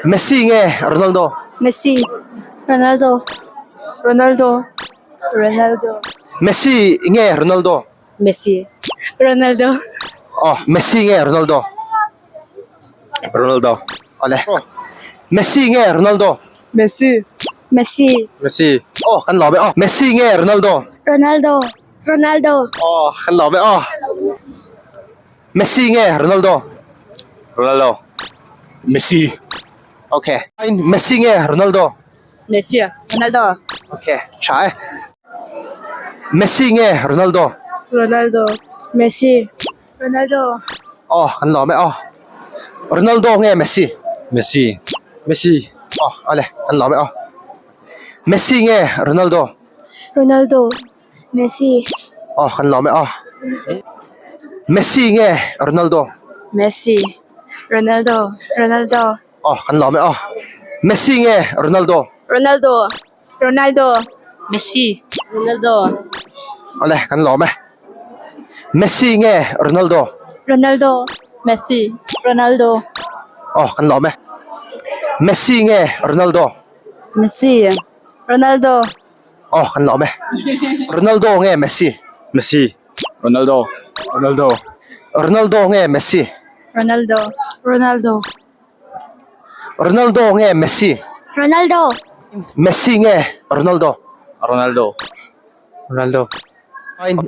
Messi nge Ronaldo? Messi. Ronaldo. Ronaldo. Ronaldo. Messi nge Ronaldo? Messi. Ronaldo. Aw, Messi nge Ronaldo? Ronaldo. Awle. Messi nge Ronaldo? Messi. Messi. Messi. Aw, kan lawm e aw. Messi nge Ronaldo? Ronaldo. Ronaldo. Aw, kan lawm e aw. Messi nge Ronaldo? Ronaldo. Messi. Okay. Messi nge Ronaldo? Messi. Ronaldo. Okay, tha e. Messi nge Ronaldo? Ronaldo. Messi. Ronaldo. Aw, kan lawm e aw. Ronaldo nge Messi? Messi. Messi. Aw, awle, kan lawm e aw. Messi nge Ronaldo? Ronaldo. Messi. Aw, kan lawm e aw. Messi nge Ronaldo? Messi. Ronaldo. Ronaldo. Aw, kan lawm e aw. Messi nge Ronaldo? Ronaldo. Ronaldo. Messi. Ronaldo. Awle, kan lawm e. Messi nge Ronaldo? Ronaldo. Messi. Ronaldo. Aw, kan lawm e. Messi nge Ronaldo? Messi. Ronaldo. Aw, kan lawm e. Ronaldo nge Messi? Messi. Ronaldo. Ronaldo. Ronaldo nge Messi? Ronaldo. Ronaldo. Ronaldo nge Messi? Ronaldo. Messi nge Ronaldo? Ronaldo. Ronaldo.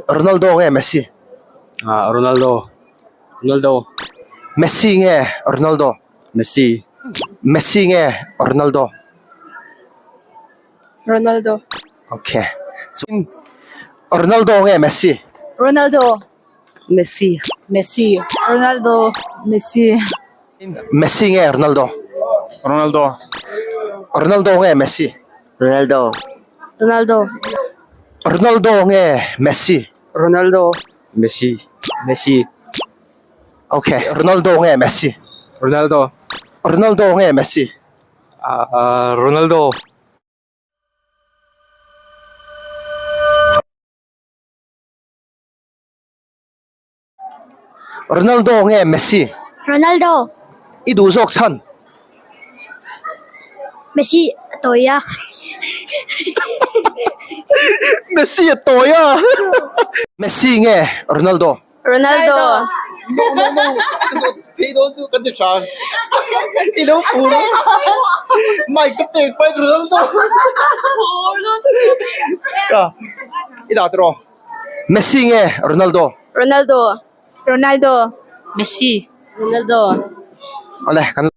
Ronaldo nge Messi? Ah, Ronaldo. Ronaldo. Messi nge Ronaldo? Messi. Messi nge Ronaldo? Ronaldo. Okay. Chuan Ronaldo nge Messi? Ronaldo. Messi. Messi. Ronaldo. Messi. Messi nge Ronaldo? Ronaldo. Ronaldo nge Messi? Ronaldo. Ronaldo. Ronaldo nge Messi? Ronaldo. Messi. Messi. Okay. Ronaldo nge Messi? Ronaldo. Ronaldo nge Messi? Ah, Ronaldo. Ronaldo nge Messi? Ronaldo. I duh zawk chhan? Messi a tawi a. Messi a tawi a. Messi nge Ronaldo? Ronaldo. No no no ka zawt phei dawn chu kan ti hrang. I lo pur a. Mic ka pek pahin Ronaldo. Ka i dah tiraw. Messi nge Ronaldo? Ronaldo. Ronaldo. Messi. Ronaldo. Awle kan.